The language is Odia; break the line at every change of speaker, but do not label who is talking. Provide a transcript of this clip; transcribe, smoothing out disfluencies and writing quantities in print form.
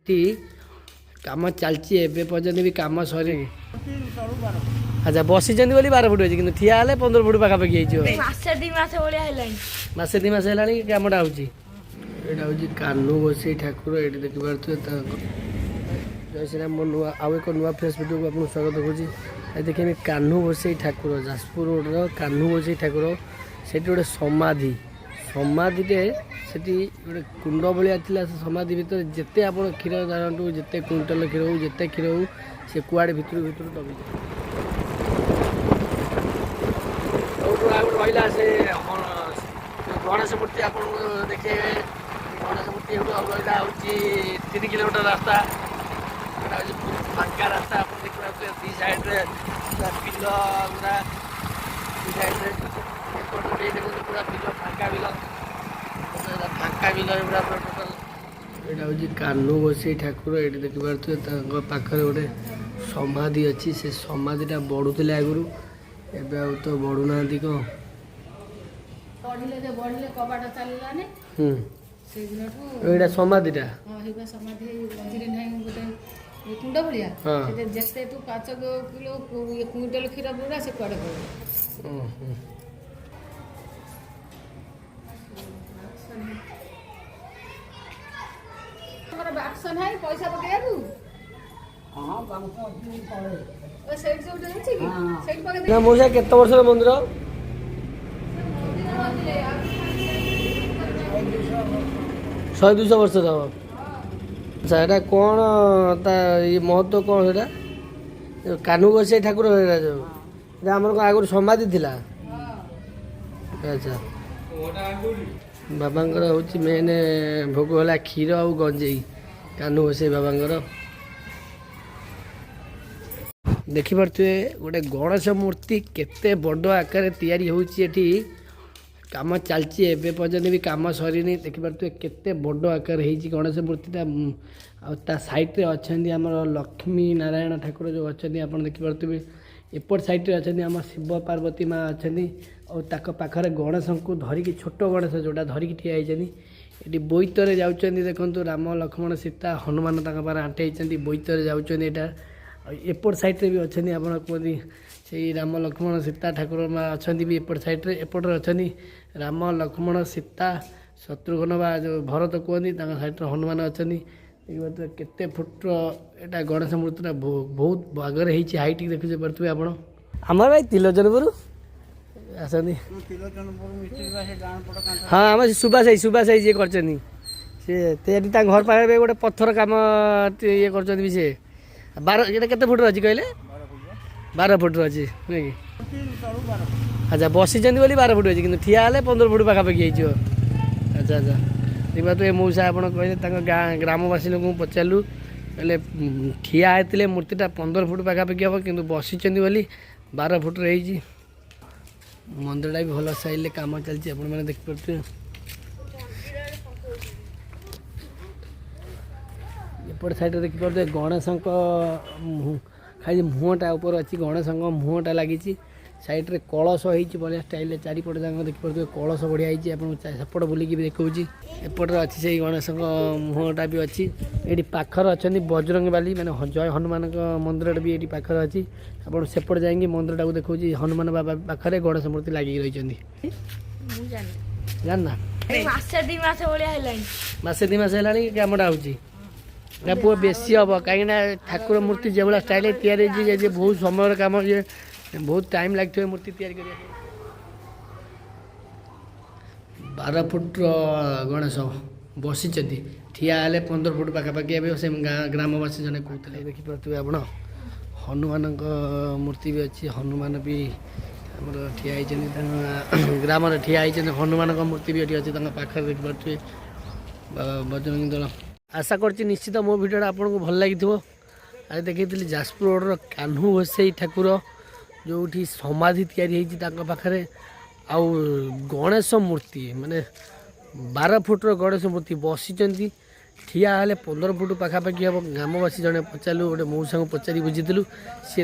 ଏଠି କାମ ଚାଲିଛି, ଏବେ ପର୍ଯ୍ୟନ୍ତ ବି କାମ ସରିନି। ଆଚ୍ଛା, ବସିଛନ୍ତି ବୋଲି 12 ଫୁଟ ଅଛି, କିନ୍ତୁ ଠିଆ ହେଲେ 15 ଫୁଟ ପାଖାପାଖି ହେଇଯିବ।
ମାସେ 2 ମାସ ଭଳିଆ ହେଲାଣି।
ମାସେ 2 ମାସ ହେଲାଣି କାମଟା ହେଉଛି। ଏଇଟା ହେଉଛି କାହ୍ନୁ ଗୋସେଇ ଠାକୁର, ଏଇଠି ଦେଖିପାରୁଥିବେ ତାଙ୍କ। ଜୟ ଶ୍ରୀରାମ। ମୋ ନୂଆ ଆଉ ଏକ ନୂଆ ଫ୍ରେଶ୍ ଭିଡ଼ିଓକୁ ଆପଣଙ୍କୁ ସ୍ୱାଗତ କରୁଛି। ଆଜି ଦେଖିବେ କାହ୍ନୁ ଗୋସେଇ ଠାକୁର, ଯାଜପୁର ରୋଡ଼ର କାହ୍ନୁ ଗୋସେଇ ଠାକୁର। ସେଠି ଗୋଟେ ସମାଧି, ସମାଧିରେ ସେଠି ଗୋଟେ କୁଣ୍ଡ ଭଳିଆ ଥିଲା। ସେ ସମାଧି ଭିତରେ ଯେତେ ଆପଣ କ୍ଷୀର ଧରନ୍ତୁ, ଯେତେ କୁଇଣ୍ଟାଲ କ୍ଷୀର ହଉ, ଯେତେ କ୍ଷୀର ହଉ, ସେ କୁଆଡ଼େ ଭିତରୁ ଭିତରୁ ଦବିଯାଏ। ସବୁଠୁ ଆଉ ଗୋଟେ ରହିଲା ସେ ଗଣେଶ ମୂର୍ତ୍ତି ଆପଣଙ୍କୁ ଦେଖେଇବେ। ଗଣେଶ ମୂର୍ତ୍ତି ଏଠୁ ଆଉ ରହିଲା ହେଉଛି 3 କିଲୋମିଟର ରାସ୍ତା। ଏଇଟା ହେଉଛି ଫାଙ୍କା ରାସ୍ତା। ଆପଣ ଦେଖିପାରୁଥିବେ ଦି ସାଇଡ଼୍ରେ ପୁରା ବିଲ ପୁରା ଦି ସାଇଡ଼୍ରେ। ଏପଟ ବି ଦେଖନ୍ତୁ, ପୁରା ବିଲ, ଫାଙ୍କା ବିଲ। ଏଇଟା ଫାଙ୍କା ବିଲ ପୁରା ଟୋଟାଲ। ଏଇଟା ହେଉଛି କାହ୍ନୁ ଗୋସେଇ ଠାକୁର। ଏଇଠି ଦେଖିପାରୁଥିବେ ତାଙ୍କ ପାଖରେ ଗୋଟେ ସମାଧି ଅଛି। ସେ ସମାଧିଟା ବଢ଼ୁଥିଲେ ଆଗରୁ, ଏବେ ଆଉ ତ ବଢ଼ୁନାହାନ୍ତି କ'ଣ।
ବଢିଲେ ଯେ ବଢିଲେ, କବାଟ ଚାଲିଲାନି। ସେଇଦିନଠୁ।
ଏଇଟା ସମାଧିଟା?
ହଁ, ହେଇବା ସମାଧି ମଝିରେ ନାହିଁ ଗୋଟେ ଇଏ କୁଣ୍ଡ ଭଳିଆ। ସେଠି ଯେତେ ତୁ 5 କିଲୋ, ଇଏ କୁଇଣ୍ଟାଲ କ୍ଷୀର ପୁରା, ସେ କୁଆଡ଼େ ପଳେଇବ।
ଓହୋ।
ତମର ବାକ୍ସ ନାହିଁ ପଇସା ପକେଇବାକୁ? ଓ, ସେଇଠି ଯୋଉଠି ଅଛି କି, ସେଇଠି ପକେଇ।
ନା ମଉସା, କେତେ ବର୍ଷର ମନ୍ଦିର? 100-200 ବର୍ଷର ହବ। ଆଚ୍ଛା, ଏଇଟା କ'ଣ ତା ଇଏ ମହତ୍ଵ କ'ଣ? ସେଇଟା କାହ୍ନୁ ଗୋସାଇ ଠାକୁର। ଏଇଟା ଯୋଉ ଏଇଟା ଆମର କ'ଣ ଆଗରୁ ସମାଧି ଥିଲା? ଆଚ୍ଛା, ବାବାଙ୍କର ହେଉଛି ମେନ୍ ଭୋଗ ହେଲା କ୍ଷୀର ଆଉ ଗଞ୍ଜେଇ, କାହ୍ନୁ ଗୋସାଇ ବାବାଙ୍କର। ଦେଖିପାରୁଥିବେ ଗୋଟେ ଗଣେଶ ମୂର୍ତ୍ତି କେତେ ବଡ଼ ଆକାରରେ ତିଆରି ହେଉଛି। ଏଠି କାମ ଚାଲିଛି, ଏବେ ପର୍ଯ୍ୟନ୍ତ ବି କାମ ସରିନି। ଦେଖିପାରୁଥିବେ କେତେ ବଡ଼ ଆକାର ହେଇଛି ଗଣେଶ ମୂର୍ତ୍ତିଟା। ଆଉ ତା ସାଇଡ଼୍ରେ ଅଛନ୍ତି ଆମର ଲକ୍ଷ୍ମୀ ନାରାୟଣ ଠାକୁର ଯେଉଁ ଅଛନ୍ତି, ଆପଣ ଦେଖିପାରୁଥିବେ। ଏପଟ ସାଇଡ଼୍ରେ ଅଛନ୍ତି ଆମ ଶିବ ପାର୍ବତୀ ମା ଅଛନ୍ତି। ଆଉ ତାଙ୍କ ପାଖରେ ଗଣେଶଙ୍କୁ ଧରିକି, ଛୋଟ ଗଣେଶ ଯେଉଁଟା ଧରିକି ଠିଆ ହେଇଛନ୍ତି। ଏଠି ବୋଇତରେ ଯାଉଛନ୍ତି, ଦେଖନ୍ତୁ, ରାମ, ଲକ୍ଷ୍ମଣ, ସୀତା, ହନୁମାନ ତାଙ୍କ ପାଖରେ ଆଣ୍ଠେଇଛନ୍ତି, ବୋଇତରେ ଯାଉଛନ୍ତି ଏଇଟା। ଆଉ ଏପଟ ସାଇଡ଼୍ରେ ବି ଅଛନ୍ତି, ଆପଣ କୁହନ୍ତି ସେଇ ରାମ, ଲକ୍ଷ୍ମଣ, ସୀତା ଠାକୁର ମା ଅଛନ୍ତି ବି ଏପଟ ସାଇଡ଼୍ରେ। ଏପଟରେ ଅଛନ୍ତି ରାମ, ଲକ୍ଷ୍ମଣ, ସୀତା, ଶତ୍ରୁଘ୍ନ ବା ଯେଉଁ ଭରତ କୁହନ୍ତି, ତାଙ୍କ ସାଇଡ଼୍ରେ ହନୁମାନ ଅଛନ୍ତି। ଦେଖିପାରୁଥିବେ କେତେ ଫୁଟର ଏଇଟା ଗଣେଶ ମୂର୍ତ୍ତିଟା, ବହୁତ ଆଗରେ ହେଇଛି, ହାଇଟ୍ ଦେଖି ପାରୁଥିବେ ଆପଣ। ଆମର ଭାଇ ତିଲୋଚନପୁର ଆସନ୍ତି। ହଁ, ଆମ ସେ ସୁବାସ ଭାଇ, ସୁବାସ ଭାଇ ଯିଏ କରିଛନ୍ତି, ସେ ତିଆରି ତାଙ୍କ ଘର ପାଖରେ ବି ଗୋଟେ ପଥର କାମ ଇଏ କରୁଛନ୍ତି ବି ସେ। 12, ଏଇଟା କେତେ ଫୁଟର ଅଛି କହିଲେ? 12 ଫୁଟର ଅଛି, ନୁହେଁ କି? ଆଚ୍ଛା, ବସିଛନ୍ତି ବୋଲି 12 ଫୁଟ ଅଛି, କିନ୍ତୁ ଠିଆ ହେଲେ 15 ଫୁଟ ପାଖାପାଖି ହେଇଯିବ। ଆଚ୍ଛା, ଦେଖିପାରୁଥିବେ ମଉସା ଆପଣ କହିଲେ, ତାଙ୍କ ଗାଁ ଗ୍ରାମବାସୀ ଲୋକଙ୍କୁ ପଚାରିଲୁ, କହିଲେ ଠିଆ ହେଇଥିଲେ ମୂର୍ତ୍ତିଟା 15 ଫୁଟ ପାଖାପାଖି ହେବ, କିନ୍ତୁ ବସିଛନ୍ତି ବୋଲି 12 ଫୁଟର ହେଇଛି। ମନ୍ଦିରଟା ବି ଭଲ ଷ୍ଟାଇଲରେ କାମ ଚାଲିଛି, ଆପଣମାନେ ଦେଖିପାରୁଥିବେ। ଏପଟ ସାଇଡ଼ରେ ଦେଖିପାରୁଥିବେ ଗଣେଶଙ୍କ ମୁହଁ, ଖାଲି ମୁହଁଟା ଉପରେ ଅଛି, ଗଣେଶଙ୍କ ମୁହଁଟା ଲାଗିଛି। ସାଇଡ଼ରେ କଳସ ହେଇଛି ବଢ଼ିଆ ଷ୍ଟାଇଲରେ। ଚାରିପଟ ଯାକ ଦେଖିପାରୁଥିବେ କଳସ ବଢ଼ିଆ ହେଇଛି। ଆପଣଙ୍କୁ ସେପଟ ବୁଲିକି ବି ଦେଖାଉଛି। ଏପଟରେ ଅଛି ସେଇ ଗଣେଶଙ୍କ ମୁହଁଟା ବି ଅଛି। ଏଇଠି ପାଖରେ ଅଛନ୍ତି ବଜରଙ୍ଗବାଲି, ମାନେ ଜୟ ହନୁମାନଙ୍କ ମନ୍ଦିରଟା ବି ଏଇଠି ପାଖରେ ଅଛି। ଆପଣ ସେପଟେ ଯାଇକି ମନ୍ଦିରଟାକୁ ଦେଖାଉଛି। ହନୁମାନ ବାବା ପାଖରେ ଗଣେଶ ମୂର୍ତ୍ତି ଲାଗିକି ରହିଛନ୍ତି।
ମୁଁ ଜାଣିନି।
ଜାଣିନା?
ମାସେ 2 ମାସ ଭଳିଆ ହେଲାଣି।
ମାସେ 2 ମାସ ହେଲାଣି କାମଟା ହେଉଛି ନା ପୁଅ? ବେଶୀ ହେବ, କାହିଁକିନା ଠାକୁର ମୂର୍ତ୍ତି ଯେଭଳିଆ ଷ୍ଟାଇଲ୍ରେ ତିଆରି ହେଇଛି ଯେ ବହୁତ ସମୟର କାମ ଇଏ, ବହୁତ ଟାଇମ୍ ଲାଗିଥିବ ମୂର୍ତ୍ତି ତିଆରି କରିବା ପାଇଁ। 12 ଫୁଟର ଗଣେଶ, ବସିଛନ୍ତି, ଠିଆ ହେଲେ 15 ଫୁଟ ପାଖାପାଖି ଏବେ, ସେ ଗାଁ ଗ୍ରାମବାସୀ ଜଣେ କହୁଥିଲେ। ଦେଖିପାରୁଥିବେ ଆପଣ ହନୁମାନଙ୍କ ମୂର୍ତ୍ତି ବି ଅଛି। ହନୁମାନ ବି ଆମର ଠିଆ ହେଇଛନ୍ତି, ତାଙ୍କ ଗ୍ରାମରେ ଠିଆ ହେଇଛନ୍ତି। ହନୁମାନଙ୍କ ମୂର୍ତ୍ତି ବି ଏଠି ଅଛି ତାଙ୍କ ପାଖରେ, ଦେଖିପାରୁଥିବେ। ବାବା ବଜରଙ୍ଗୀ ଦଳ। ଆଶା କରୁଛି ନିଶ୍ଚିତ ମୋ ଭିଡ଼ିଓଟା ଆପଣଙ୍କୁ ଭଲ ଲାଗିଥିବ। ଆଜି ଦେଖେଇଥିଲି ଯାଜପୁର ରୋଡ଼ର କାହ୍ନୁ ଗୋସେଇ ଠାକୁର, ଯେଉଁଠି ସମାଧି ତିଆରି ହେଇଛି ତାଙ୍କ ପାଖରେ, ଆଉ ଗଣେଶ ମୂର୍ତ୍ତି, ମାନେ 12 ଫୁଟର ଗଣେଶ ମୂର୍ତ୍ତି, ବସିଛନ୍ତି, ଠିଆ ହେଲେ 15 ଫୁଟ ପାଖାପାଖି ହେବ। ଗ୍ରାମବାସୀ ଜଣେ ପଚାରିଲୁ, ଗୋଟେ ମଉସାଙ୍କୁ ପଚାରି ବୁଝିଥିଲୁ ସିଏ।